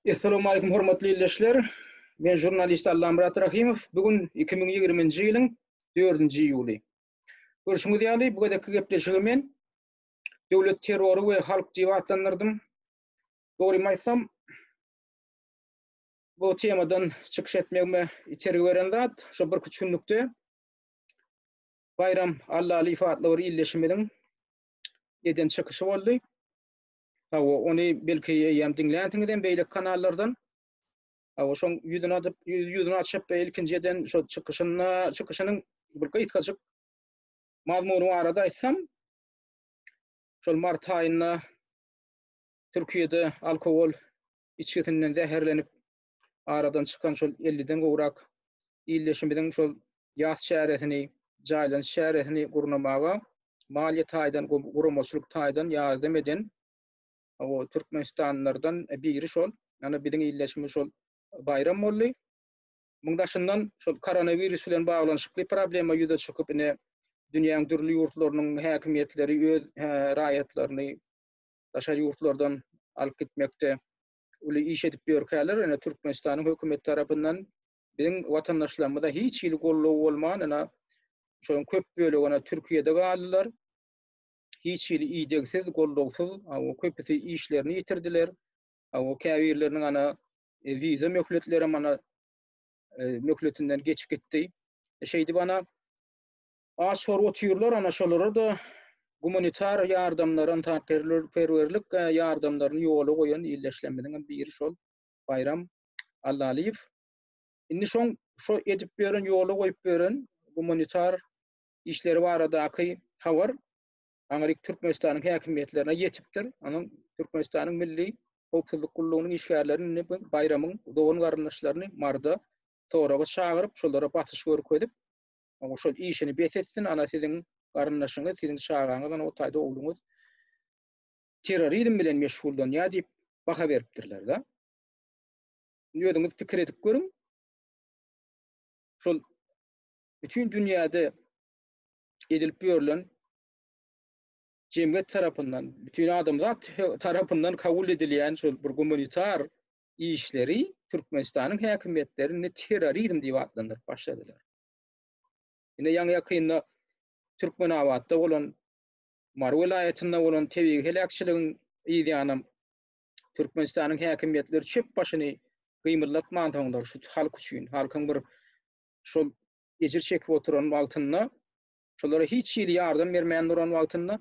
Essalamu aleýkum hormatly ildeşler. Men žurnalist Allamyrat Rahymow. Bu gün 2020-nji ýylyň 4-nji iýuly. Görşüňiz ýaly, bu gezekki gepleşigi men Döwlet terrory we halk diýip atlandyrdym. Dogrymy aýtsam, bu temadan çykyş etmegime itergi beren zat, şo birküç günlükde Baýram Allalyýew atly bir ildeşimiziň eden çykyşy boldy. Hawa, ony belki eýýäm diňlänsiňiz hem beýleki kanallardan. Hawa, şoň ýüzüni atyp, ýüzüni açyp ilkinji eden şo çykyşynda, çykyşynyň bir gysgajyk mazmuny barada aýtsam, şol mart aýynda Türkiýede alkogol içgisinden zäherlenip aradan çykan şol 50-den gowrak ildeşimiziň şol ýas çäresini, jaýlanyş çäresini gurnamaga maliýe taýdan, guramaçylyk taýdan ýardam eden o türkmenistanlylardan biri şol, ýagny biziň ildeşimiz şol Baýram boldy. Muň daşyndan şol koronawirus bilen baglanyşykly problema ýüze çykyp, ine dünýäň dürli ýurtlarynyň häkimiýetleri öz raýatlaryny daşary ýurtlardan alyp gitmekde uly iş edip ýörkäler, ine Türkmenistanyň hökümeti tarapyndan biziň watandaşlarymyza hiç hili goldaw bolman, ine şonuň köp bölegi ine Türkiýede galdylar. Hiç hili idegsiz, goldawsyz, köpüsi işlerini ýitirdiler. O käbirleriniň ana e, wiza möhletleri ana e, möhletinden geçip gitdi. E, şeýdip ana aç hor otyrlar, ana şolara-da gumanitar ýardamlary, ynsanperwerlik e, ýardamlaryny ýola goýan ildeşlerimiziň hem biri şol Baýram Allalyýew. Indi şoň şo edip ýören, ýola goýup ýören gumanitar işleri baradaky habar aňryk Türkmenistanyň häkimiýetlerine ýetipdir. Onuň Türkmenistanyň Milli howpsuzlyk gullugynyň işgärlerini indi bu Baýramyň dogan-garyndaşlaryny Maryda soraga çagyryp, şolara basyş görkezip, oňa şol işini bes etsin, ana siziň garyndaşyňyz, siziň çagaňyz, ana o taýda ogluňyz terrorizm bilen meşgullanýar diýip baha beripdirler-de. Indi özüňiz pikir edip görüň. Şol bütin dünýäde edilip ýörlen jemgyýet tarapyndan, bütin adamzat tarapyndan kabul edilýän şol bir gumanitar işleri Türkmenistanyň häkimiýetleri indi terrorizm diýip atlandyryp başladylar. Ine ýaňy-ýakynda Türkmenabatda bolan, Mary welaýatynda bolan tebigy heläkçiligiň yz ýanam Türkmenistanyň häkimiýetleri çöp başyny gymyldatmansoňlar şu halk üçin, halkyň bir şol ejir çekip oturan wagtynda, şolara hiç hili ýardam bermän duran wagtynda,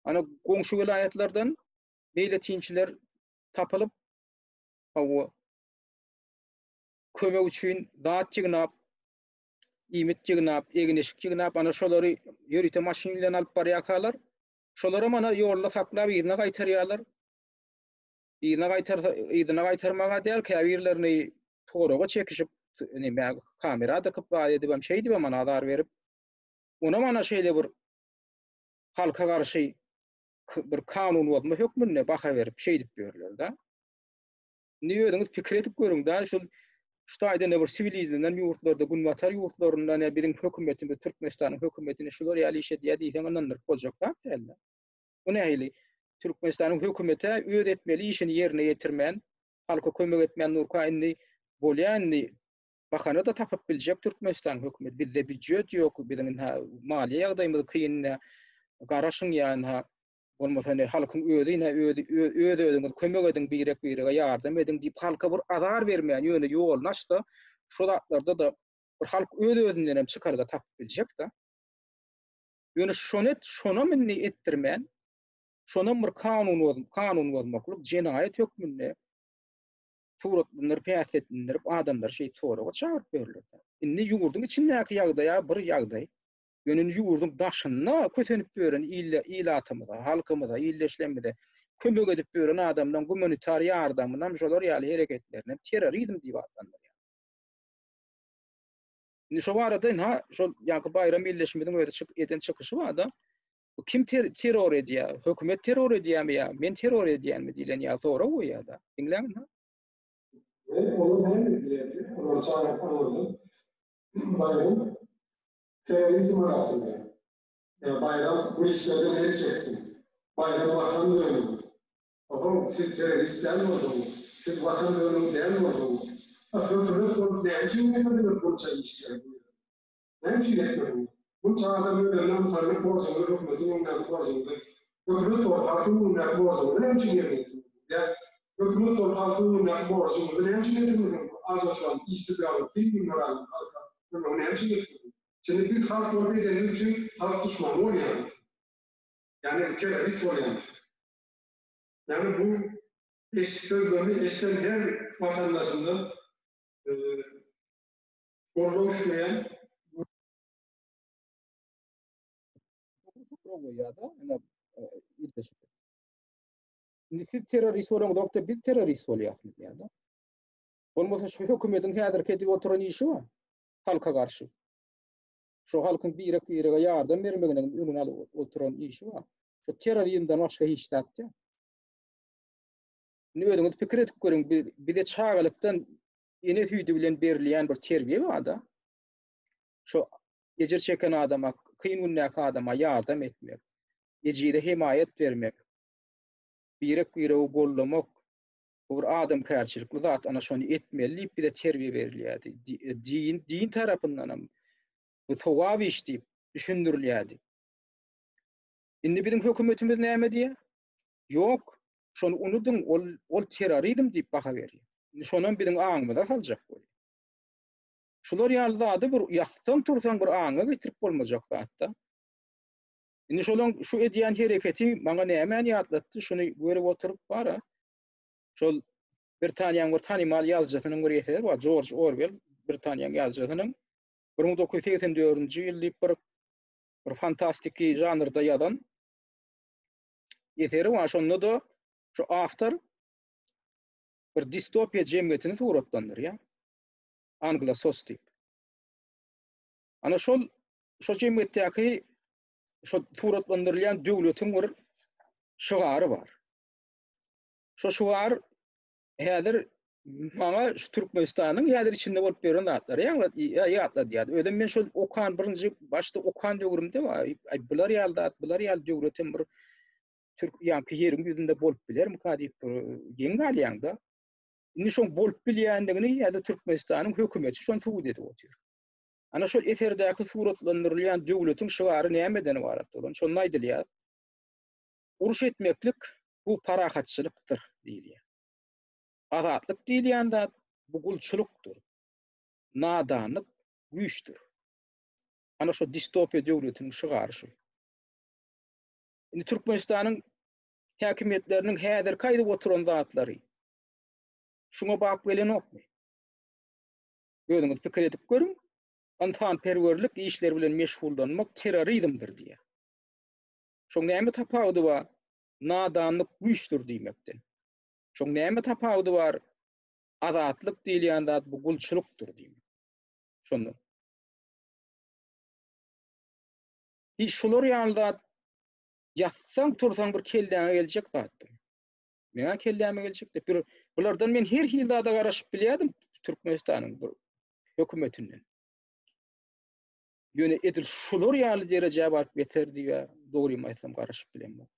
ana goňşy welaýatlardan meýletinçiler tapylyp, hawa, kömek üçin zat ýygnap, iýmit ýygnap, egin-eşik ýygnap, ana şolary ýörite maşyn bilen alyp barýarkalar, şolaram ana ýolda saklap yzyna gaýtarýarlar. Yzyna gaýtarsa, yzyna gaýtarmaga däl, käbirlerini toraga çekişip, näme, kamera dykyp zat edibem, şeýdibem ana azar berip, onam ana şeýle bir halka garşy bir kanun bozma hökmünde baha berip şeýdip ýörler-de. Indi özüňiz pikir edip görüň-de, şul şu taýda ne bir siwilizlenen ýurtlarda, günbatar ýurtlarynda ne biziň hökümetimiz, Türkmenistanyň hökümeti şular ýaly iş edýär diýseň ynandyryp boljak zat däl-de. Bu nähili? Türkmenistanyň hökümeti öz etmeli işini ýerine ýetirmän, halka kömek etmän durka indi bolýa indi bahana-da tapyp biljek Türkmenistanyň hökümeti. Bizde býujet ýok, biziň ynha maliýe ýagdaýymyz kyn ine garaşyň ýa ynha bolmasa ine halkyň özi ine özi öz-özüňiz kömek ediň birek-birege ýardam ediň diýip halka bir azar bermän ýöne ýoluny açsa şo zatlarda-da bir halk öz-özünden hem çykalga tapyp biljek-de. Ýöne şony et, şonam indi etdirmän, şonam bir kanun boz, kanun bozmaklyk jenaýat hökmünde suratlandyryp, häsiýetlendirip adamlary şeýdip soraga çagyryp ýörler. Indi ýurduň içindäki ýagdaýa bir ýagdaý. Ýöne indi ýurduň daşynda kösenip ýören ilatymyza, halkymyza, ildeşlerimize kömek edip ýören adamlaryň gumanitar ýardamynam şolar ýaly hereketlerini terrorizm diýip atlandyrýar. Indi şo barada ynha şol ýaňky Baýram ildeşimiziň özi çyk eden çykyşy barda. Bu kim ter terror edýär? Hökümet terror edýärmi ýa men terror edýänmi diýlen ýaly sorag goýýar-da. Diňläň ynha. Men olar näme diýerdi? Olary çagyryp aňladym. Baýram terrorizme gatylýar. Ýa Baýram bu işlerden el çeksin. Baýram watan dönügi. Oho, siz terrorist däl bolsaňyz. Siz watan dönügi däl bolsaňyz, hökümet bolup näme üçin etmediňiz bunça işleri bu ýerde? Näme üçin etmediňiz? Bunça adam ölende ynsanlyk borjuňyzy hökümetiň öňündäki borjuňyzy, hökümet bolup halkyň öňündäki borjuňyzy näme üçin ýerine ýetirmediňiz? Ýa hökümet bolup halkyň öňündäki borjuňyzy näme üçin etirmediňiz? Aç oturan, işsiz galan, kyn günde galan halka kömegi näme üçin etmediňiz? Şindi biz halk bolup edenimiz üçin halk duşmany bolýarys. Ýagny terrorist bolýarys. Ýagny bu eş sözlerini eşden her watandaşymdan goldaw isleýän. Indi siz terrorist bolaňzokda biz terrorist bolýasmy diýýär-de. Bolmasa şu hökümetiň häzirki edip oturan işi bar. Halka garşy. Şu halkyň birek-birege ýardam bermeginiň öňüni alyp oturan işi bar. Şu terrorizmden başga hiç zat ýok. Indi özüňiz pikir edip görüň, bize çagalykdan ene süýdi bilen berilýän bir terbiýe bar-da. Şu ejir çeken adama, kyn gündäki adama ýardam etmek, ejize hemaýat bermek, birek-biregi goldamak, bu bir adamkärçilikli zat, ana şony etmeli diýip bize terbiýe berilýärdi. Din, din tarapyndan hem bu sogap iş diýip düşündirilýärdi. Indi biziň hökümetimiz näme diýýär? Ýok, şony unudyň, ol ol terrorizm diýip baha berýär. Indi şonam biziň aňymyza saljak bolýar. Şular ýaly zady bir ýatsaň tursaň bir aňyňa getirip bolmajak zatda. Indi şolaň şu edýän hereketi maňa nämäni ýatlatdy, şuny görüp oturyp bara. Şol Britaniýanyň bir tanymal ýazyjysynyň bir eseri bar, Jorj Orwell, Britaniýanyň ýazyjysynyň 1984-nji ýyl diýip bir bir fantastiki žanrda ýazan eseri bar. Şonda-da şu awtor bir distopiýa jemgyýetini suratlandyrýar. Anglosos diýip. Ana şol şo jemgyýetdäki şo suratlandyrylýan döwletiň bir şygary bar. Şo şygar häzir maňa şu Türkmenistanyň häzir içinde bolup ýören zatlary ýatladýar. Özüm men şol okan birinji başda okan döwrümde aý bular ýaly zat, bular ýaly döwlet hem bir türk ýaňky ýeriň ýüzünde bolup bilermika diýip geň galýaň-da. Indi şoň bolup bilýändigini häzir Türkmenistanyň hökümeti şony subut edip otyr. Ana şol eserdäki suratlandyrylýan döwletiň şygary nämeden ybarat bolan? Şonda aýdylýar. Uruş etmeklik bu parahatçylykdyr diýilýär. Azatlyk diýilýän zat bu gulçulykdyr. Nadanlyk güýçdür. Ana şo distopiýa döwletiniň şygary şu. Indi Türkmenistanyň häkimiýetleriniň häzirki aýdyp oturan zatlary şuňa bap gelenokmy? Özüňiz pikir edip görüň. Ynsanperwerlik işleri bilen meşgullanmak terrorizmdir diýýär. Şoň näme tapawudy bar? Nadanlyk güýçdür diýmekden. Şoň näme tapawudy bar? Azatlyk diýilýän zat bu gulçulykdyr diýmek. Şonda. Hiç şular ýaly zat ýatsaň tursaň bir kelläňe geljek zatdyr. Meňä kelläme geljek bir bulardan men her hili zada garaşyp bilýärdim Türkmenistanyň bir hökümetinden. Ýöne edil şular ýaly derejä baryp ýeter diýip dogrymy aýtsam garaşyp bilemok.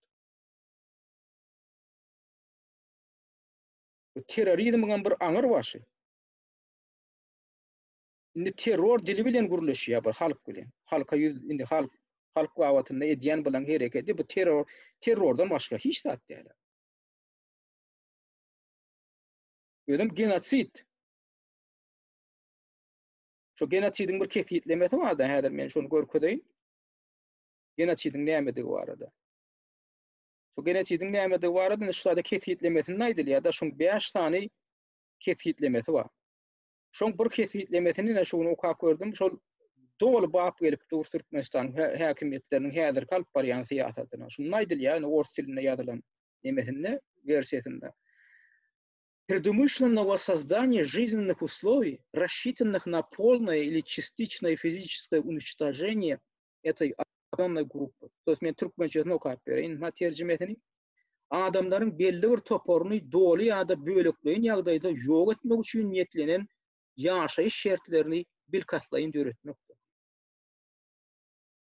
Bu terrorizmiň hem bir aňyr başy. Indi terror dili bilen gürleşýär bir halk bilen. Halka ýüz indi halk halk babatynda edýän bilen hereketi bu terror terrordan başga hiç zat däl. Özem genosid. Şu genosidiň bir kesgitlemesi bar-da, häzir men şony görkezeýin. Genosidiň nämedigi barada. Şu genosidiň nämedigi barada şu zada kesgitlemesinde aýdylýar-da, şuň 5 sany kesgitlemesi bar. Şoň bir kesgitlemesini ine şu gün okap gördüm. Şol doly bap gelip dur Türkmenistanyň häkimiýetleriniň häzirki alyp barýan syýasatyna. Şunda aýdylýar, ine ors dilinde ýazylan nemesinde, wersiýasynda. Предумышленного создания жизненных условий, рассчитанных на полное или частичное физическое уничтожение этой определенной группы. То есть men türkmençesini okap bereýin, ha terjimesini. Adamlaryň belli bir toparyny doly ýa-da bölekleýin ýagdaýda ýok etmek üçin niýetlenen ýaşaýyş şertlerini bilkastlaýyn döretmekdir.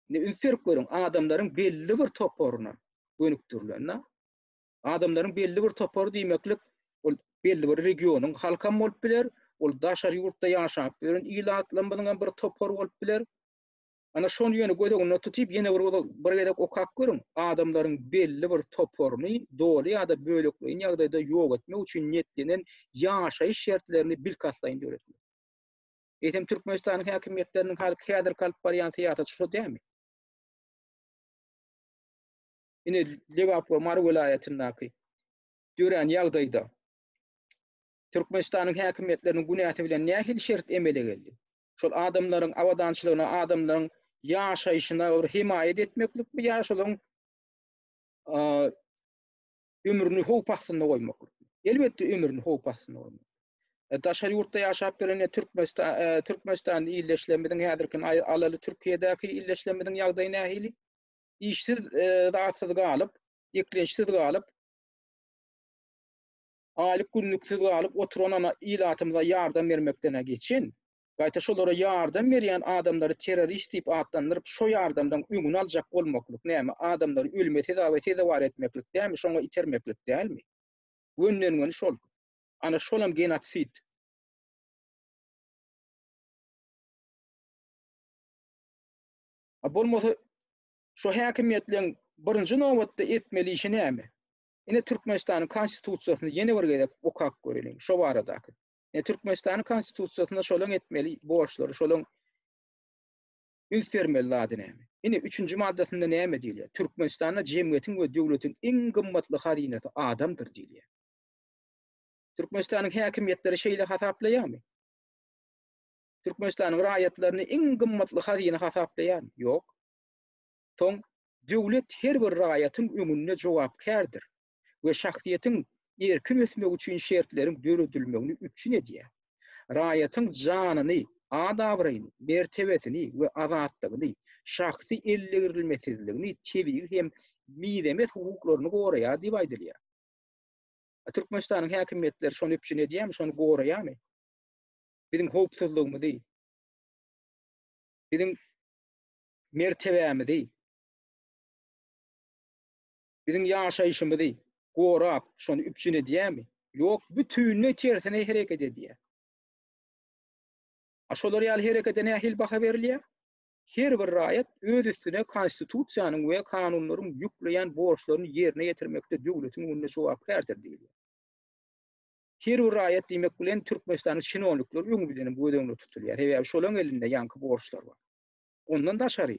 Indi üns berip görüň, adamlaryň belli bir toparyna gönükdirilen, Adamlaryň belli bir topary diýmeklik ol Belli bir regionyň halkam bolup biler, ol daşary ýurtda ýaşap ýören ilatlarymyzyň hem bir topary bolup biler. Ana şony ýöne göz öňünde tutyp ýene bir bir gezek okap görüň, adamlaryň belli bir toparyny doly ýa-da bölekleýin ýagdaýda ýok etmek üçin niýetlenen ýaşaýyş şertlerini bilkastlaýyn döretmek. Eýsem Türkmenistanyň häkimiýetleriniň häzirki alyp barýan syýasaty şo dälmi? Ine Lebap we Mary welaýatyndaky dörän ýagdaýda Türkmenistanyň häkimiýetleriniň günäsi bilen nähili şert emele geldi? Şol adamlaryň abadançylygyna, adamlaryň ýaşaýşyna bir hemaýat etmeklikmi ýa şolaryň ömrüni howp astynda goýmaklykmy? Elbetde ömrüni howp astynda goýmak. E, daşary ýurtda ýaşap ýören Türkmenistan e, Türkmenistanly ildeşlerimiziň häzirki alaly Türkiýedäki ildeşlerimiziň ýagdaýy nähili? Işsiz, e, zatsyz galyp, eklençsiz galyp, aýlyk günlüksiz galyp oturan ana ilatymyza ýardam bermekden geçen, gaýta şolara ýardam berýän adamlary terrorist diýip atlandyryp, şo ýardamdan öňüni aljak bolmaklyk näme, adamlary ölüme sezawar sezewar etmeklik dälmi, şoňa itermeklik dälmi? Gönden-göni şol. Ana şolam genosid. A bolmasa şo häkimiýetleň birinji nobatda etmeli işi näme? Ine Türkmenistanyň Konstitusiýasyny ýene bir gezek okap göreliň, şo baradaky. Ine Türkmenistanyň Konstitusiýasynda şolaň etmeli borçlary, şolaň üns bermeli zady näme? Ine üçünji maddasynda näme diýilýär? Türkmenistanda jemgyýetiň we döwletiň iň gymmatly hazynasy adamdyr diýilýär. Türkmenistanyň häkimiýetleri şeýle hasaplaýarmy? Türkmenistanyň raýatlaryny iň gymmatly hazyna hasaplaýarmy? Ýok. Soň döwlet her bir raýatyň öňünde jogapkärdir we şahsyýetiň erkin ösmegi üçin şertleriň döredilmegini üpjün edýär. Raýatyň janyny, at-abraýyny, mertebesini we azatlygyny, şahsy ellegirilmesizligini, tebigy hem mizemez hukuklaryny goraýar diýip aýdylýar. Türkmenistanyň häkimiýetleri şony üpjün edýärmi, şony goraýarmy? Biziň howpsuzlygymyzy, biziň mertebämizi, biziň ýaşaýşymyzy gorap, şony üpjün edýärmi? Ýok, bütinleý tersine hereket edýär. A şolar ýaly herekete nähili baha berilýär? Her bir raýat öz üstüne Konstitusiýanyň we kanunlaryň ýükleýän borçlaryny ýerine ýetirmekde döwletiň öňünde jogapkärdir diýilýär. Her bir raýat diýmek bilen Türkmenistanyň çinownikleri öňi bilen göz öňünde tutulýar. Sebäbi şolaryň elinde ýaňky borçlar bar. Ondan daşary,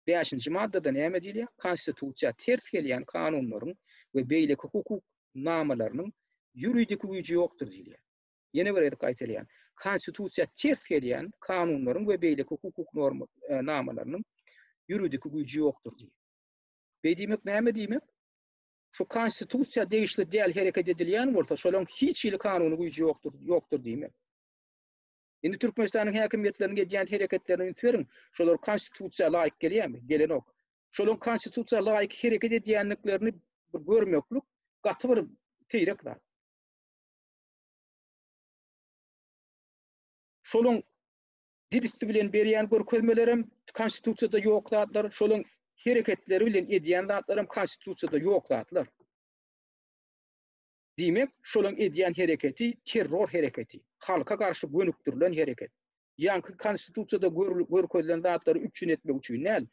bäşinji maddada näme diýilýär? Konstitusiýa ters gelýän kanunlaryň we beýleki hukuk namalarynyň ýuridiki güýji ýokdur diýilýär. Ýene bir gezek gaýtalaýan. Konstitusiýa ters gelýän kanunlaryň we beýleki hukuk norma e, namalarynyň ýuridiki güýji ýokdur diýýär. Beý diýmek näme diýmek? Şu konstitusiýa degişli däl hereket edilýän bolsa, şolaryň hiç hili kanuny güýji ýokdur, ýokdur diýmek. Indi Türkmenistanyň häkimiýetleriniň edýän hereketlerine üns beriň. Şolar konstitusiýa laýyk gelýärmi? Gelenok. Şolaryň konstitusiýa laýyk hereket edýändiklerini bir görmeklik gaty bir seýrek zat. Şolaryň dil üsti bilen berýän görkezmelerem konstitusiýada ýok zatlar, şolaryň hereketleri bilen edýän zatlaram konstitusiýada ýok zatlar. Diýmek, şolaryň edýän hereketi terror hereketi, halka garşy gönükdirilen hereket. Ýaňky konstitusiýada görkezilen zatlary üpjün etmek üçin däl,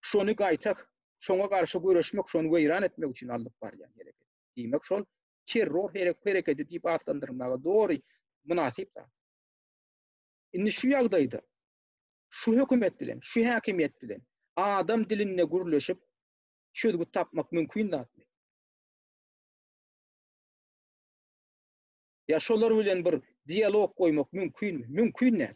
şony gaýta şoňa garşy göreşmek, şony weýran etmek üçin alnyp barylýan hereket. Diýmek, şol terror hereketi diýip atlandyrylmaga dogry mynasyp zat. Indi şu ýagdaýda şu hökümet bilen, şu häkimiýet bilen adam dilinde gürleşip çözgüt tapmak mümkin zatmy? Ýa şolar bilen bir dialog goýmak mümkinmi? Mümkin däl.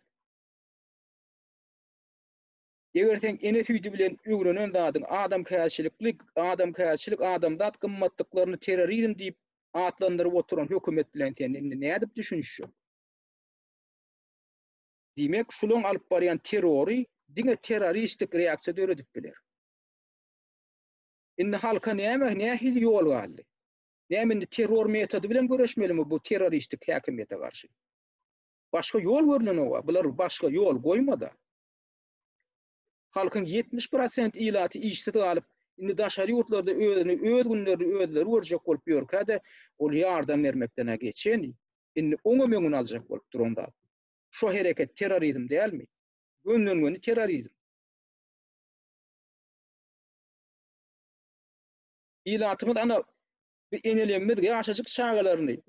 Eger sen ene süýdi bilen öwrenen zadyň adamkärçilikli, adamkärçilik, adamzat gymmatlyklaryny terrorizm diýip atlandyryp oturan hökümet bilen sen indi nädip düşünişjek? Diýmek, şulaň alyp barýan terrory diňe terroristik reaksiýa döredip biler. Indi halka näme, nähili ýol galdy? Näme indi terror metody bilen göreşmelimi bu terroristik häkimiýete garşy? Başga ýol görlenok-a, bular başga ýol goýmada. Halkyň 70 prosent ilaty işsiz galyp, Indi daşary ýurtlarda özüni öz günlerini özleri görjek bolup ýörkä-de, ol ýardam bermekden-ä geçen, indi oňam öňüni aljak bolup duran zat. Şo hereket terrorizm dälmi? Gönden-göni terrorizm. Ilatymyz ana bu enelerimiz ýaşajyk çagalaryny,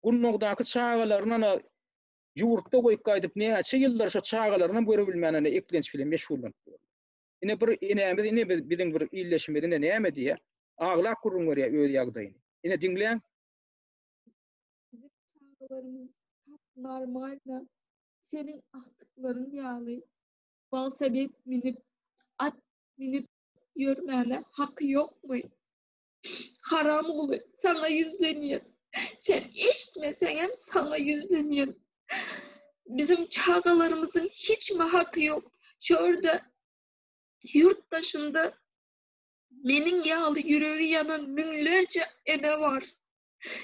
gundagdaky çagalaryny ana ýurtda goýup gaýdyp näçe ýyllar şo çagalaryny hem görebilmän ana eklenç bilen meşgullanyp ýör. Ine bir enemiz ine biziň bir ildeşimiz ine näme diýýär? Aglap gürrüň berýär öz ýagdaýyny. Ine diňläň. Biziň çagalarymyz normalno seniň agtyklaryň ýaly welosiped münüp, at münüp ýörmäne haky ýokmy? Haramguly, saňa ýüzlenýän. Sen eşitmeseňem saňa ýüzlenýän. Biziň çagalarymyzyň hiçmi haky ýok. Şorda ýurt daşynda meniň ýaly ýüregi ýanan müňlerçe ene bar.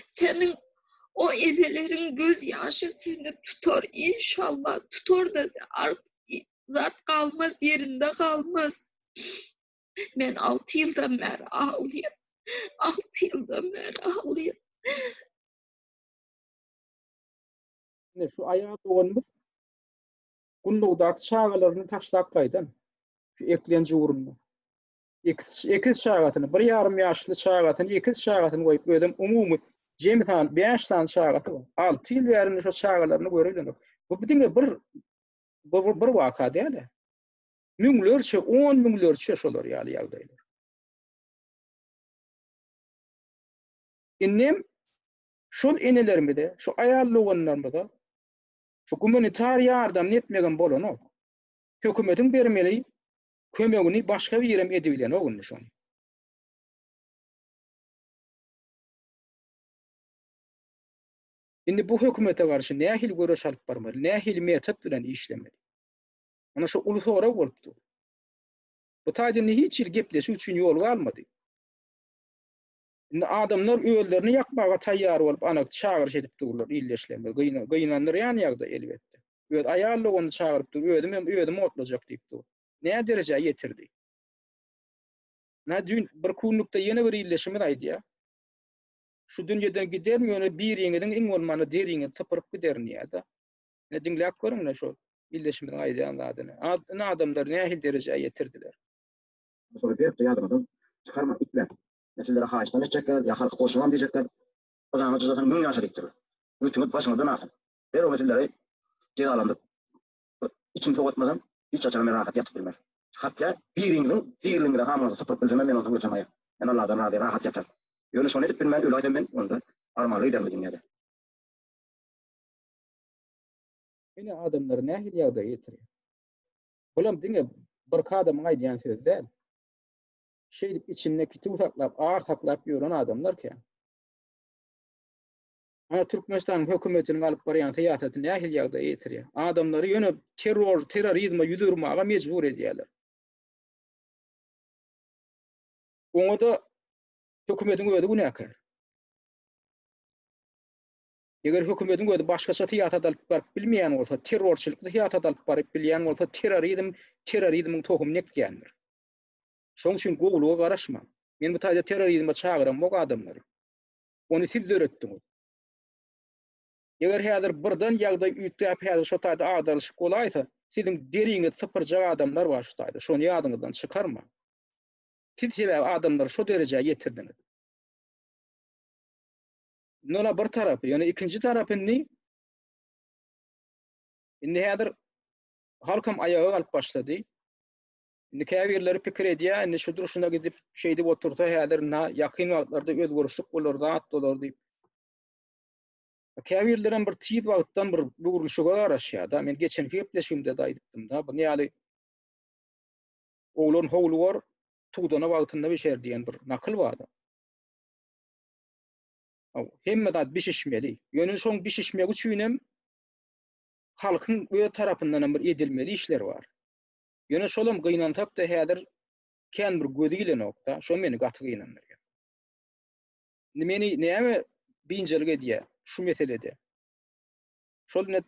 Seniň o eneleriň göz ýaşy seni tutar inşallah tutar-da artyk zat galmaz ýerinde galmaz. Men 6 ýyldan bäri aglaýan. 6 ýyldan bäri aglaýan. Ine şu aýal doganymyz Gundagdaky çagalaryny taşlap gaýdan şu eklenç ugrunda. Ekiz, ekiz çagasyny, bir ýarym ýaşly çagasyny, ekiz çagasyny goýup, özem umumy jemi sany 5 sany çagasy bar. 6 ýyl bäri şo çagalaryny görebilenok. Bu diňe bir bu bir waka däl. Müňlerçe, on müňlerçe şolar ýaly ýagdaýlar. Indem şol enelerimize, şu aýal doganlarymyza şu gumanitar ýardamyny etmegem bolanok. Hökümetiň bermeli kömegini başga birem edibilenok indi şony. Indi bu hökümete garşy nähili göreş alyp barmaly, nähili metod bilen işlemeli? Ana şu uly sorag bolup dur. Bu taýda indi hiç hili gepleşik üçin ýol galmady. Indi adamlar özlerini ýakmaga taýýar bolup ana çagyryş edip durlar ildeşlerimiz. Gynandyrýan ýagdaý elbetde. Öz aýal doganyny çagyryp dur, özüm hem özüm otlajak diýip dur. Nä derejä ýetirdi? Nä düýn bir günlükde ýene bir ildeşimiz aýdýar. Şu dünýeden giderin ýöne biriňiziň iň bolmanda deriňizi sypyryp giderin diýýär-de. Ine diňläp görüň ine şol ildeşimiziň aýdýan zadyny. Ine adamlar nähili derejä ýetirdiler. Şony berkje ýadyňyzdan çykarmaň itler. Nesillere haýyşdan etjekler, ýa halky goşamam diýjekler. Yzaňa jyzasaň müň ýaşa diýipdirler. Götüňiz başyňyzdan alsyn. Derrew nesilleri jezalandyryp, bir içini sowatmasam, hiç haçanam men rahat ýatyp bilmerin. Hatda biriňiziň diriligiňize hamyňyzy sypyryp bilsemem men onsoň ölsem aýap. Men Alladan razy, rahat ýataryn. Ýöne şony edip bilmän öläýsem men onda armanly giderin bu dünýede. Ine adamlary nähili ýagdaýa ýetirýär. Bulam diňe birki adamyň aýdýan sözi däl. Şeýdip içinde kitiw saklap, ar saklap ýören adamlar kän. Ana Türkmenistanyň hökümetiniň alyp barýan syýasaty nähili ýagdaýa ýetirýär. Adamlary ýöne terror, terrorizme ýüz urmaga mejbur edýärler. Oňa-da hökümetiň özi günäkär. Eger hökümetiň özi başgaça syýasat alyp baryp bilmeýän bolsa, terrorçylykly syýasat alyp baryp bilýän bolsa, terrorizm terrorizmiň tohumyny ekýändir. Şonuň üçin gowulyga garaşmaň. Men bu taýda terrorizme çagyramok adamlary. Ony siz döretdiňiz. Eger häzir birden ýagdaý üýtgäp häzir şo taýda agdarylyşyk bolaýsa, siziň deriňizi sypyrjak adamlar bar şu taýda. Şony ýadyňyzdan çykarmaň. Siz sebäbi adamlary şo derejä ýetirdiňiz. Indi ola bir tarapy, ýöne ikinji tarapy indi indi häzir halkam aýaga galyp başlady. Indi käbirleri pikir edýär, indi şu durşuna gidip şeýdip otursa häzir na ýakyn wagtlarda özgerişlik bolar, zat bolar diýip. Käbirlerem bir tiz wagtdan bir öwrülişige garaşýar da. Men geçenki gepleşigimde de aýdypdym da, bu ýaly oglan howlugar, tugdana wagtynda bişer diýen bir nakyl bar da. Hemme zat bişişmeli. Ýöne şoň bişişmegi üçin hem halkyň öz tarapyndan hem bir edilmeli işler bar. Ýöne şolam gynansak-da häzir kän bir gözi ilenok-da. Şo meni gaty gynandyrýar. Indi meni näme biynjalyk edýär şu meselede? Şol ine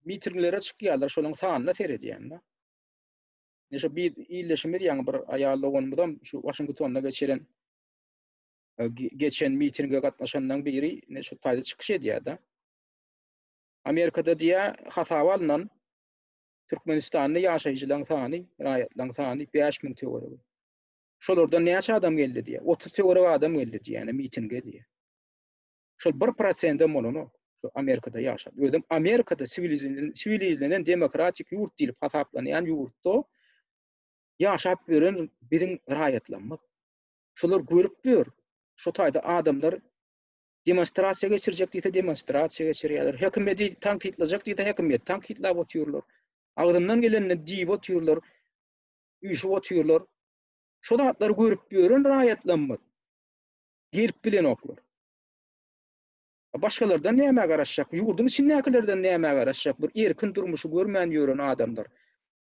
mitinglere çykýarlar, şolaryň sanyna seredýän-de. Ine şu bir ildeşimiz ýaňy bir aýal doganymyzam şu Waşingtonda geçiren e, geçen mitinge gatnaşanlaryň biri ine şu taýda çykyş edýär-de. Amerikada diýä hasaba alnan Türkmenistanda ýaşaýjylaryň sany, raýatlaryň sany 5000 töweregi. Şolardan näçe adam geldi diýä? 30 töweregi adam geldi diýä, ýani mitinge diýä. Şol 1%-em bolanok. Şu Amerikada ýaşap. Özem Amerikada siwilizlenen demokratik ýurt diýlip hasaplanýan ýurtda ýaşap ýören biziň raýatlarymyz. Şolar görüp ýör. Şu taýda adamlar demonstrasiýa geçirjek diýse demonstrasiýa geçirýärler. Hökümeti tankytlajak diýse hökümeti tankytlap otyrlar. Agzyndan gelenini diýip otyrlar. Üýşüp otyrlar. Şu zatlary görüp ýören raýatlarymyz gelip bilenoklar. Başgalardan nämä garaşjak? Ýurduň içindäkilerden nämä garaşjak? Bir erkin durmuşy görmän ýören adamlar.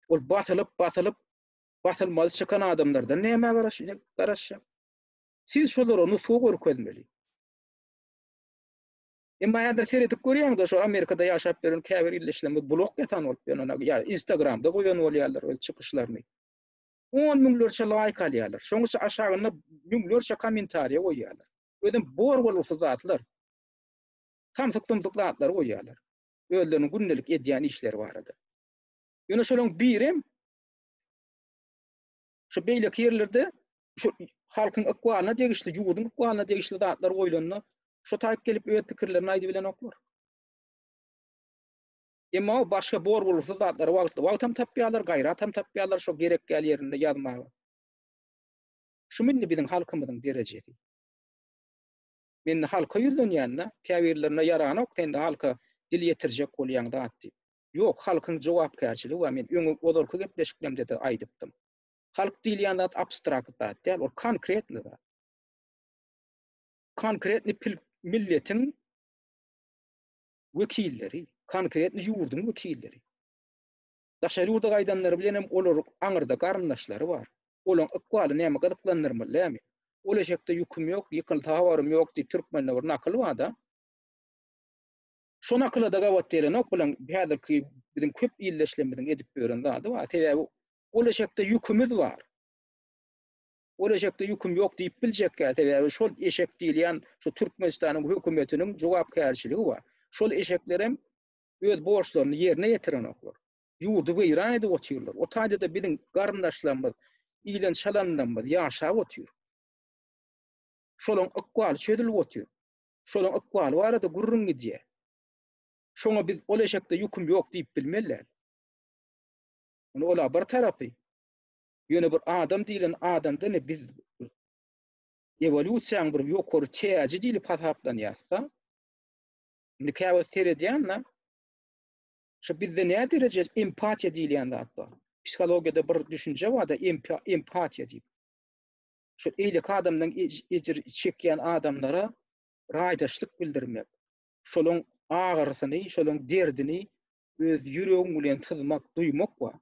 Ol basylyp, basylyp, basylmaly çykan adamlardan nämä garaşjak? Siz şolara nusga görkezmeli. Emma häzir seredip görýäňde şu Amerikada ýaşap ýören käbir ildeşlerimiz blok ýasan bolup ýören, ýa Instagramda goýan bolýarlar öz çykyşlaryny. On müňlerçe laýk alýarlar. Şoň üçin aşagynda müňlerçe kommentariýa goýýarlar. Özem bor bolgusyz zatlar. Samsyk-sumsuk zatlary goýýarlar. Özleriniň gündelik edýän işleri barada. Ýöne şolaryň birem şu beýleki ýerlerde şu halkyň ykbalyna degişli, ýurduň ykbalyna degişli zatlar goýlanda şu taýyp gelip öz pikirlerini aýdybilenoklar. Emma o başga bor bolgusyz zatlary wagtly wagtam tapýarlar, gaýratam tapýarlar şo gerek däl ýerinde ýazmaga. Şumy indi biziň halkymyzyň derejesi? Men indi halka ýüzlenýän-de, käbirlerine ýaranok sen halka dil ýetirjek bolýaň zat diýip. Ýok, halkyň jogapkärçiligi bar. Men öňe ozalky gepleşiklerimde-de aýdypdym. Halk diýilýän zat abstrakt zat däl, ol konkretny zat. Konkretny milletiň wekilleri, konkretny ýurduň wekilleri. Daşary ýurda gaýdanlar bilen hem olaryň aňyrda garyndaşlary bar. Olaryň ykbaly näme gyzyklandyrmaly dälmi? Ol eşekde ýüküm ýok, ýykylsa habarym ýok diýip türkmende bir nakyl bar-da. Şo nakyla-da gabat gelenok bilen häzirki biziň köp ildeşlerimiziň edip ýören zady bar. Sebäbi ol eşekde ýükümiz bar. Ol eşekde ýüküm ýok diýip biljekkä, sebäbi şol eşek diýilýän şu Türkmenistanyň hökümetiniň jogapkärçiligi bar. Şol eşeklerem öz borçlaryny ýerine ýetirenoklar. Ýurdy weýran edip otyrlar. O taýda-da biziň garyndaşlarymyz, iýlen çalanlarymyz ýaşap otyr. Şolaň ykbaly çözülip otyr. Şolaň ykbaly barada gürrüň gidýär. Şoňa biz ol eşekde ýüküm ýok diýip bilmeli däl. Ony ola bir tarapy. Ýöne bir adam diýlen adamda ne biz ewolýusiýanyň bir ýokary täji diýlip hasaplanýarsa, indi käwagt seredýän-de, şu bizde nä dereje empatiýa diýilýän zat bar. Psihologiýada bir düşünje bar-da, empatiýa diýip. Şu eýleki adamdan ejir çekýän adamlara raýdaşlyk bildirmek, şolaň agyrysyny, şolaň derdini öz ýüregiň bilen syzmak, duýmak bar.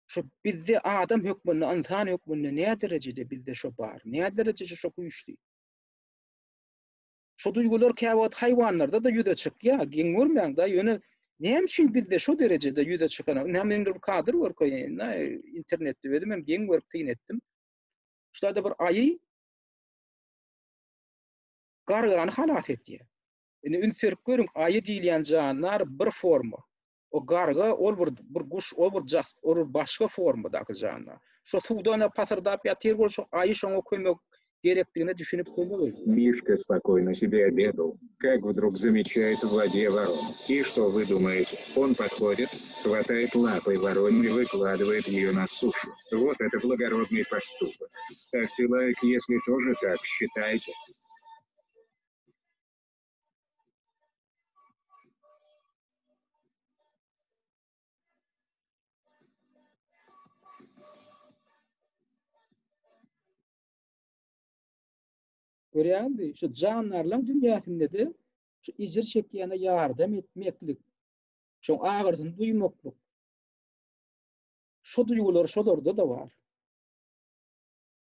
Şu bizde adam hökmünde, ynsan hökmünde nä derejede bizde şo bar? Nä derejede şo güýçli? Şo duýgular käwagt haýwanlarda-da ýüze çykýar, geň görmäň-de, ýöne näme üçin bizde şo derejede ýüze çykanok? Indi men bir kadr görkeýin-de, internetde özüm hem geň görüp syn etdim. Şurada bir aýy gargany halas edýär. Indi üns berip görüň, aýy diýilýän jandar bir forma. O garga ol bir bir guş, ol bir jas, ol bir başga formadaky jandar. Şo suwda ine pasyrdap ýatyr bol, şo aýy şoňa kömek gerekdigine düşünip kömek edýär. Мишка спокойно себе обедал, как вдруг замечает в воде ворону. И что вы думаете? Он подходит, хватает лапой ворону и выкладывает ее на сушу. Вот это благородный поступок. Ставьте лайк, если тоже так считаете. Görýäňizmi, şu jandarlaryň dünýäsinde-de şu ejir çekýäne ýardam etmeklik, şoň agyrysyny duýmaklyk, şu duýgular şolarda-da bar.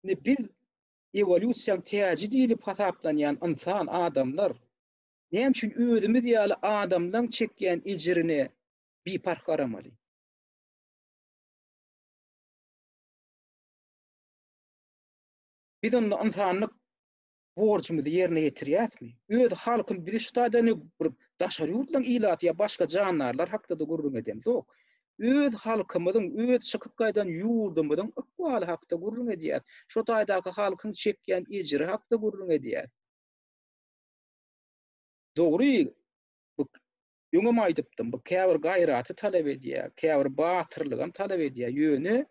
Indi biz ewolýusiýaň täji diýlip hasaplanýan ynsan, adamlar näme üçin özümiz ýaly adamlaň çekýän ejirine biparh garamaly? Biz onda ynsanlyk borjumyzy ýerine ýetirýäsmi? Öz halkym bizi şu taýdan bir daşary ýurtlaryň ilaty ýa başga jandarlar hakda-da gürrüň edemzok. Öz halkymyzyň, öz çykyp gaýdan ýurdumyzyň ykbaly hakda gürrüň edýäs. Şo taýdaky halkyň çekýän ejiri hakda gürrüň edýäs. Dogry, bu öňem aýdypdym, bu käbir gaýraty talap edýär, käbir batyrlygam talap edýär, ýöne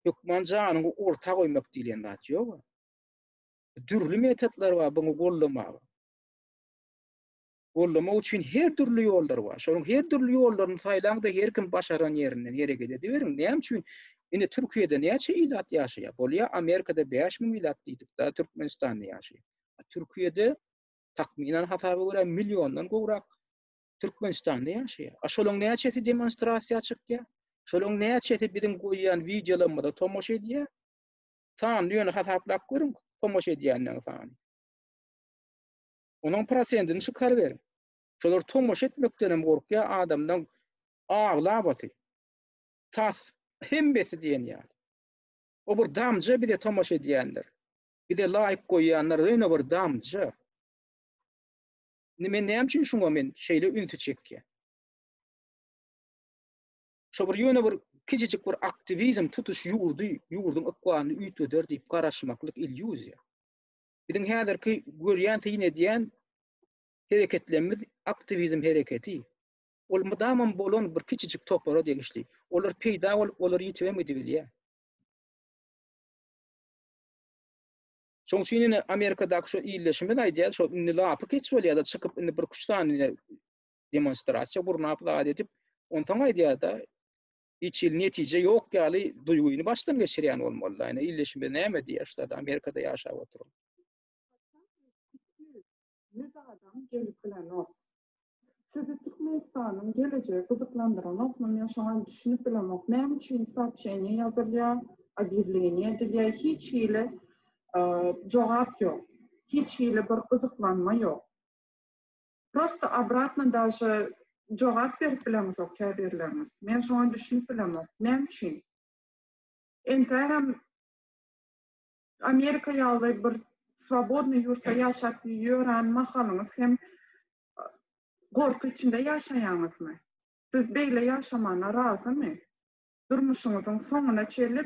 hökman janyňy orta goýmak diýlen zat ýok. Dürli metodlar bar buny goldamaga. Goldamak üçin her dürli ýollar bar. Şonuň her dürli ýollaryny saýlaň-da her kim başaran ýerinden hereket ediberiň. Näme üçin? Indi Türkiýede näçe ilat ýaşaýar? Bolýar, Amerikada 5000 ilat diýdik-de, Türkmenistanda ýaşaýar. Türkiýede takmynan hasaba görä milliondan gowrak Türkmenistanda ýaşaýar. A şolaň näçesi demonstrasiýa çykýar? Şolaň näçesi biziň goýýan wideolarymyza tomaşa edýär? Sanyny ýöne hasaplap görüň, tomaşa edýänleriň sany. Onuň prosentini çykaryberiň. Şolar tomaşa etmekden hem gorkýar adamlaň aglabasy. Tas hemmesi diýen ýaly. O bir damja bize tomaşa edýänler. Bize laýk goýýanlar ýöne bir damja. Indi men näme üçin şuňa men şeýle ünsi çekýän? Şo bir ýöne bir kiçijik bir aktiwizm tutuş ýurdy, ýurduň ykbalyny üýtgeder diýip garaşmaklyk illýuziýa. Biziň häzirki görýän, syn edýän hereketlerimiz aktiwizm hereketi. Ol mydamam bolan bir kiçijik topara degişli. Olar peýda bolup, olar ýitibem gidibilýär. Şoň üçin ine Amerikadaky şo illeşimiz aýdýar, şo indi lapy keç bolýar-da, çykyp indi bir üç sany ine demonstrasiýa gurnap zat edip, onsoň aýdýar-da, hiç hili netije ýok ýaly duýgyny başdan geçirýän bolmaly-da. Ine illeşimiz näme diýýär şularda Amerikada ýaşap oturan. 200 adam gelip bilenok. Sizi Türkmenistanyň gelejegi gyzyklandyranokmy men şoňa düşünip bilemok. Näme üçin soobşeniýe ýazylýar, obýawleniýe edilýär, hiç hili jogap ýok. Hiç hili bir gyzyklanma ýok. Prosto obratno daže jogap berip bileňizok käbirleriňiz. Men şoňa düşünip bilemok. Näme üçin? Entägem Amerika ýaly bir swobodnyý ýurtda ýaşap ýören mahalyňyz hem gorky içinde ýaşaýaňyzmy? Siz beýle ýaşamana razymy? Durmuşyňyzyň soňuna çenli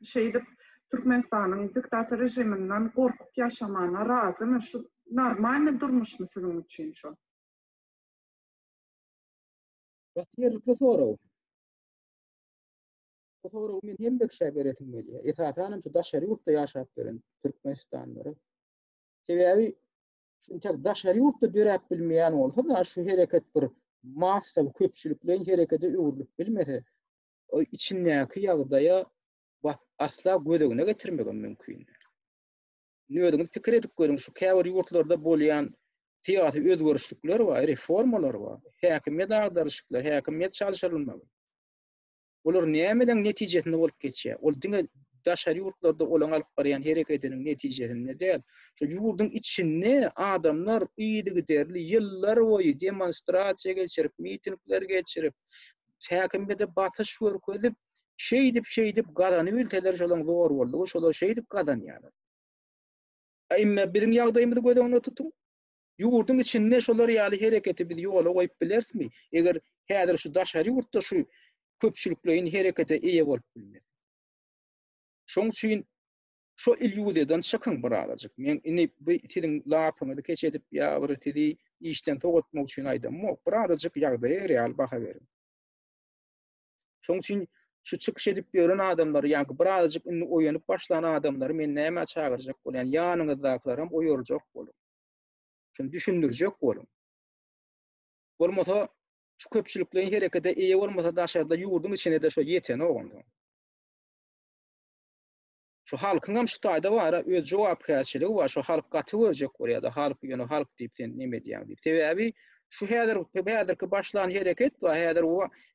şeýdip Türkmenistanyň diktator režiminden gorkup ýaşamana razymy? Şu normalny durmuşmy siziň üçin şu? Gaty ýerlikli sorag. Bu soragy men hemme kişä beresim gelýär. Esasanam şu daşary ýurtda ýaşap ýören türkmenistanlylara. Sebäbi şunça daşary ýurtda döräp bilmeýän bolsa-da şu hereket bir massa köpçülikleýin herekete öwrülip bilmese, o içindäki ýagdaýa asla göz öňüne getirmegem mümkin däl. Indi özüňiz pikir edip görüň, şu käbir ýurtlarda bolýan syýasy özgerişlikler bar, reformalar bar, häkimiýet agdaryşyklary, häkimiýet çalşyrylmagy. Olar nämeleň netijesinde bolup geçýär? Ol diňe daşary ýurtlarda olaň alyp barýan herekediniň netijesinde däl. Şu ýurduň içinde adamlar yzygiderli ýyllar boýy demonstrasiýa geçirip, mitingler geçirip, häkimiýete basyş görkezip, şeýdip-şeýdip gazanybilseler şolaň zor boldugy, şolar şeýdip gazanýarlar. Emma biziň ýagdaýymyzy göz öňünde tutuň. Ýurduň içinde şolar ýaly hereketi biz ýola goýup bilerismi? Eger häzir şu daşary ýurtda şu köpçülikleýin herekete eýe bolup bilmez. Şoň üçin şo illýuziýadan çykyň birazajyk. Men indi bu siziň lapyňyzy keç edip ýa bir sizi işden sowatmak üçin aýdamok. Birazajyk ýagdaýa real baha beriň. Şoň üçin şu çykyş edip ýören adamlary, ýa-ni birazajyk indi oýanyp başlan adamlary men nämä çagyrjak bolýan? Ýanyňyzdakylaram oýarjak boluň. Şuny düşündirjek boluň. Bolmasa şu köpçülikleýin herekete eýe bolmasa daşarda ýurduň içine-de şo ýetenok onsoň. Şu halkyňam şu taýda bar-a öz jogapkärçiligi bar. Şu halk gaty görjek bolýar-da, halk ýöne halk diýip sen neme edýäň diýip. Sebäbi şu häzir häzirki başlan hereket bar, häzir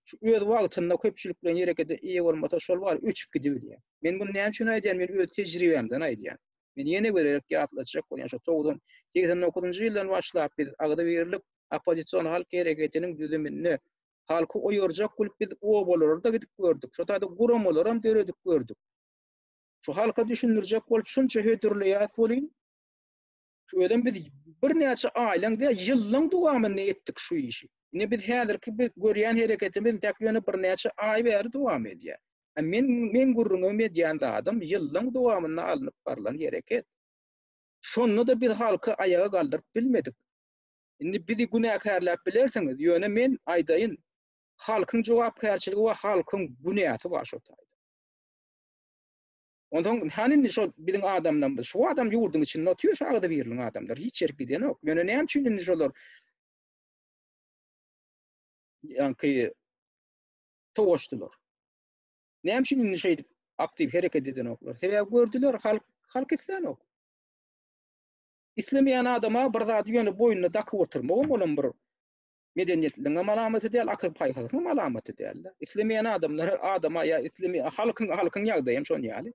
şu öz wagtynda köpçülikleýin herekete eýe bolmasa şol bar öçüp gidibilýär. Men muny näme üçin aýdýan? Men öz tejribämden aýdýan. Men ýene bir gezek ýatlatjak bolýan, şo togsan, 89-njy ýyldan başlap biz agzybirlik oppozision halk hereketiniň düzüminde halky oýarjak bolup biz obalara-da gidip gördük. Şo taýda guramalaram döredip gördük. Şu halka düşündirjek bolup şunça hödürleýäs welin, şu özem biz birnäçe aýlaň däl, ýyllaň dowamynda etdik şu işi. Indi biz häzirki bir görýän hereketimiz entek ýöne birnäçe aý bäri dowam edýär. Men men gürrüňim edýän zadym ýyllaň dowamynda alnyp barlan hereket. Şonda-da biz halky aýaga galdyryp bilmedik. Indi bizi günäkärläp bilersiňiz, ýöne men aýdaýyn, halkyň jogapkärçiligi we halkyň günäsi bar şo taýda. Onsoň hany indi şol biziň adamlarymyz, şu adam ýurduň içinde otyr şu agzybirligiň adamlary, hiç ýerik gidenok. Ýöne näme üçin indi şolar ýaňky sowaşdylar? Näme üçin indi şeýdip aktiw hereket edenoklar? Sebäbi gördüler, halk halk islänok. Islemeýän adama bir zady ýöne boýnuna dakyp oturmagam olam bir medeniýetliligiň hem alamaty däl, akyl-paýhasyň hem alamaty däl-de. Islemeýän adamlar adama ýa islemeýän halkyň halkyň ýagdaýy hem şon ýaly.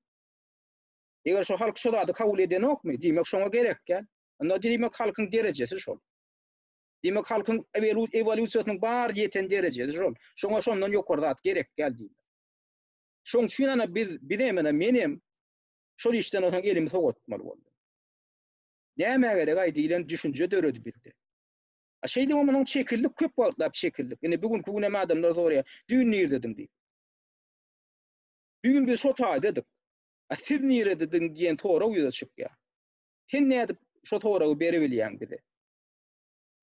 Eger şo halk şo zady kabul edenokmy, diýmek şoňa gerek däl. Onda diýmek halkyň derejesi şol. Diýmek halkyň ewolýusiýasynyň bar ýeten derejesi şol. Şoňa şondan ýokary zat gerek däl diýmek. Şoň üçin ana biz bizem ene menem şol işden onsoň elimi sowatmaly boldum. Nämä gerek-aý diýlen düşünje döredi bizde. A şeýdibem onuň çekildik, köp wagtlap çekildik. Indi bu günki günem adamlar soraýar, düýn nirdediň diýip. Düýn biz şo taýdadyk. A siz niredediň diýen sorag ýüze çykýar. Sen nädip şo soragy berebilýäň bize?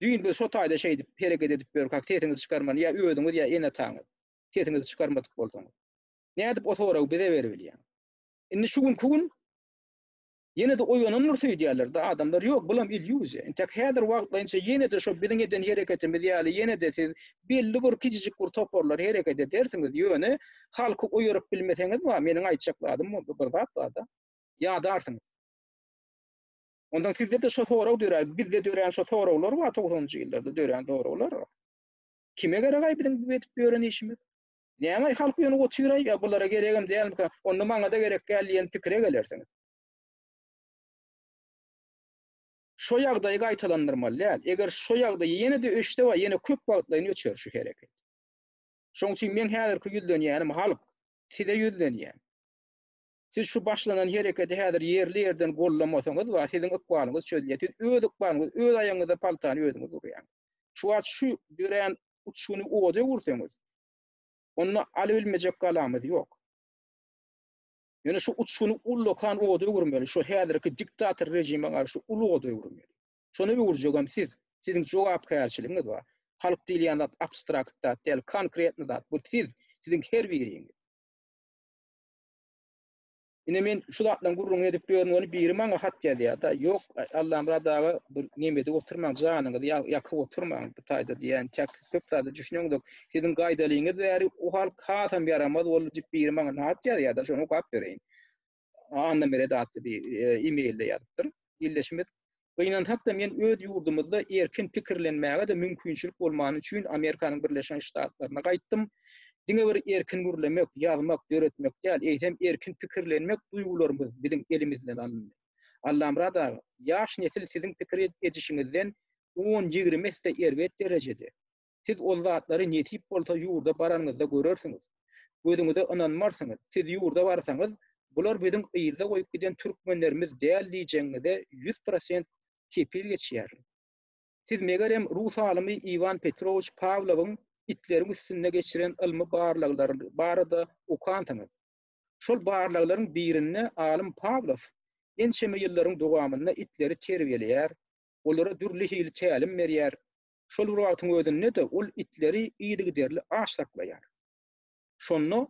Düýn biz şo taýda şeýdip hereket edip ýörkäk sesiňizi çykarman ýa özüňiz ýa ene-ataňyz sesiňizi çykarmadyk bolsaňyz. Nädip o soragy bize berebilýäň? Indi şu günki gün Ýene-de oýanandyr söýdýärler-de adamlar, ýok, bulam illýuziýa. Entek häzir wagtlaýynça ýene-de şo biziň eden hereketimiz ýaly ýene-de siz belli bir kiçijik bir toparlar hereket edersiňiz, ýöne halky oýaryp bilmeseňiz bar, meniň aýtjak zadym bir zat bar-da, ýadarsyňyz. Ondan sizde-de şo sorag dörär, bizde dörän şo soraglar bar, togsanynjy ýyllarda dörän soraglar bar. Kime gerek-aý biziň bu edip ýören işimiz? Näme-aý halk ýöne otyr-aý, ýa bulara geregem dälmikä, onda maňa-da gerek däl diýen pikire gelersiňiz. Şo ýagdaýy gaýtalandyrmaly däl. Eger şo ýagdaý ýene-de öçse we ýene köp wagtlaýyn öçer şu hereket. Şoň üçin meň häzirki ýüzlenýänim halk, size ýüzlenýän. Siz şu başlanan hereketi häzir ýerli-ýerden gollamasaňyz we siziň ykbalyňyz çözülýär. Siz öz ykbalyňyzy, öz aýagyňyza paltany özüňiz urýaňyz. Şu wagt şu dörän uçguny oda öwürseňiz, onda alybilmejek galamyz ýok. Ýöne şu uçguny ullakan oda öwürmeli, şu häzirki diktator režime garşy uly oda öwürmeli. Şony öwürjegem siz, siziň jogapkärçiligiňiz bar. Halk diýilýän zat abstrakt zat däl, konkretny zat. Bu siz, siziň her biriňiz. Ine men şu zatlaryň gürrüňini edip ýörün ony biri maňa hat ýazýar-da, ýok, Allamyrat aga bir neme edip oturmaň, janyňyzy ýakyp oturmaň bu taýda diýýän, täk siz köp zada düşüneňzok, siziň gaýdalyňyz bäri o halk hasam ýaramaz boldy diýip biri maňa hat ýazýar-da, şony okap bereýin. Annameret atly bir e-mailde ýazypdyr ildeşimiz. Gynansak-da men öz ýurdumyzda erkin pikirlenmäge-de mümkinçilik bolmany üçin Amerikanyň Birleşen Ştatlaryna gaýtdym. Diňe bir erkin gürlemek, ýazmak, döretmek däl, eýsem erkin pikirlenmek duýgularymyz biziň elimizden alyndy. Allamyrat aga, ýaş nesil siziň pikir edişiňizden on-ýigrimi esse erbet derejede. Siz ol zatlary nesip bolsa ýurda baranyňyzda görersiňiz. Gözüňize ynanmarsyňyz. Siz ýurda barsaňyz, bular biziň yzda goýup giden türkmenlerimiz däl diýjegiňize 100% kepil geçýärin. Siz megerem rus alymy Iwan Petrowiç Pawlowyň itleriň üstünde geçiren ylmy barlaglary barada okansyňyz. Şol barlaglaryň birinde alym Pawlow ençeme ýyllaryň dowamynda itleri terbiýeleýär, olara dürli hili tälim berýär, Şol bir wagtyň özünde-de ol itleri yzygiderli aç saklaýar. Şonda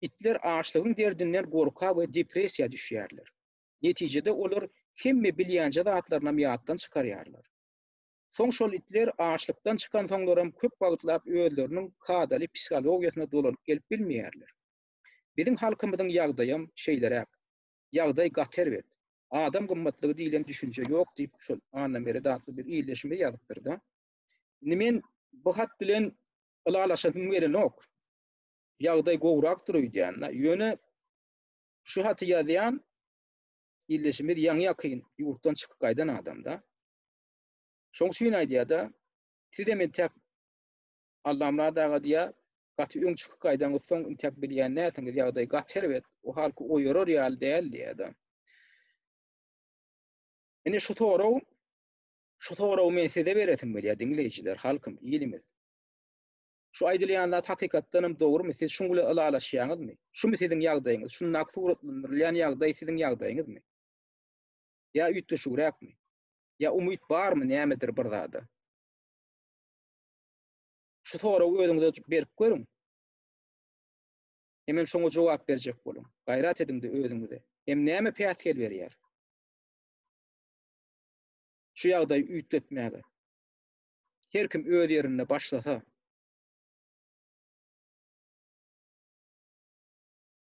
itler açlygyň derdinden gorka we depressiýa düşýärler. Netijede olar hemme bilýänje zatlarynam ýatdan çykarýarlar. Soň şol itler açlykdan çykansoňlaram köp wagtlap özleriniň kadaly psihologiýasyna dolanyp gelip bilmeýärler. Biziň halkymyzyň ýagdaýam şeýleräk. Ýagdaý gaty erbet. Adam gymmatlygy diýlen düşünje ýok diýip şol Annameret atly bir ildeşimiz ýazypdyr-da. Indi men bu hat bilen ylalaşasym gelenok. Ýagdaý gowrakdyr öýdýän-de. Ýöne şu haty ýazýan ildeşimiz ýaňy-ýakyn ýurtdan çykyp gaýdan adam-da. Şoň üçin aýdýar-da, sizem entek Allamyrat aga diýýär, Gaty öň çykyp gaýdaňyz soň intäk bilýän dälsiňiz ýagdaý gaty erbet. O halky oýarar ýaly däl diýýär-de. Indi şu sorag şu soragy men size beresim gelýär diňleýjiler, halkym, ilimiz. Şu aýdylýan zat hakykatdan hem dogrumy? Siz şuň bilen ylalaşýaňyzmy? Şumy siziň ýagdaýyňyz? Şundaky suratlandyrylýan ýagdaý siziň ýagdaýyňyzmy? Ýa üýtgeşigräkmi? Ýa umyt barmy nämedir bir zada? Şu soragy özüňize berip görüň. Hemem şoňa jogap berjek boluň. Gaýrat ediň-de özüňize. Hem näme päsgel berýär? Şu ýagdaýy üýtgetmäge. Her kim öz ýerinde başlasa.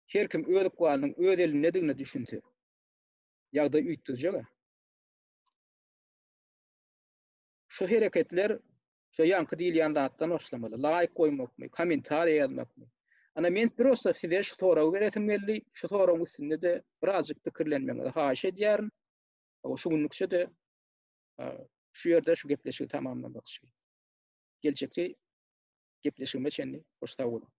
Her kim öz ykbalynyň öz elindedigine düşünse. Ýagdaý üýtgejeg-ä. Şu hereketler şu ýaňky diýilýän zatdan başlamaly. Laýk goýmakmy, kommentariýa ýazmakmy? Ana men prosta size şu soragy beresim geldi. Şu soragyň üstünde-de birazjyk pikirlenmegiňizi haýyş edýärin. Şu günlükçe-de şu ýerde şu gepleşigi tamamlamakçy. Geljekki gepleşigime çenli hoş sag boluň.